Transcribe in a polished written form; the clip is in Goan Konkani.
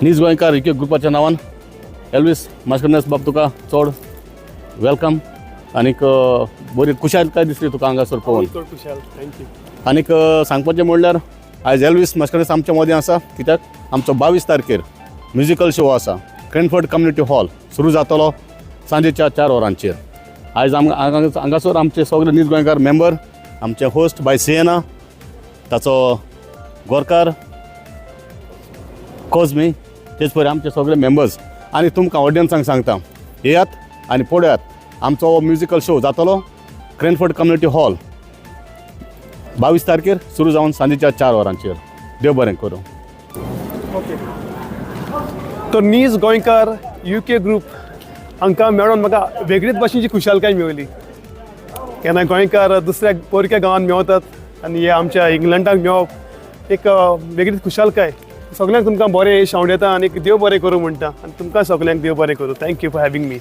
नीज गोंयकार युके ग्रुपाच्या नांवान एल्वीस मास्करनस बाब, तुका चड welcome. आनीक बरी खुशालकाय दिसली तुका हांगासर पळोवन? चड खुशाल, thank you. आनीक सांगपाचें म्हणल्यार आयज एल्वीस मास्करनस आमच्या मदीं आसा, कित्याक आमचो 22 तारखेर म्युजिकल शो आसा. क्रेनफर्ड कम्युनिटी हॉल सुरू जातलो सांजेच्या 4 वरांचेर. आयज हांगासर आमचे सगळे नीज गोंयकार मेंबर, आमचे होस्ट बाय सियेना, ताचो गोरकार कोजमी, तेच परी आमचे सगळे मेंबर्स आनी तुमकां ऑडियन्सांक सांगता, येयात आनी पळयात. आमचो हो म्युजिकल शो जातलो क्रेनफर्ड कम्युनिटी हॉल, 22 तारखेर सुरू जावन सांजेच्या 4 वरांचेर. देव बरें करूं. ओके, तर नीज गोंयकार युके ग्रूप हांकां मेळोन म्हाका वेगळीच भाशेची खुशालकाय मेवली. केन्ना गोंयकार दुसऱ्या परक्या गांवांत मेवतात आनी हे आमच्या इंग्लंडाक मेवप एक वेगळीच खुशालकाय. सगल्यांक तुमकां बरें यश आवडटा आनी देव बरें करूं म्हणटा आनी तुमकां सगल्यांक देव बरें करूं. Thank you for having me.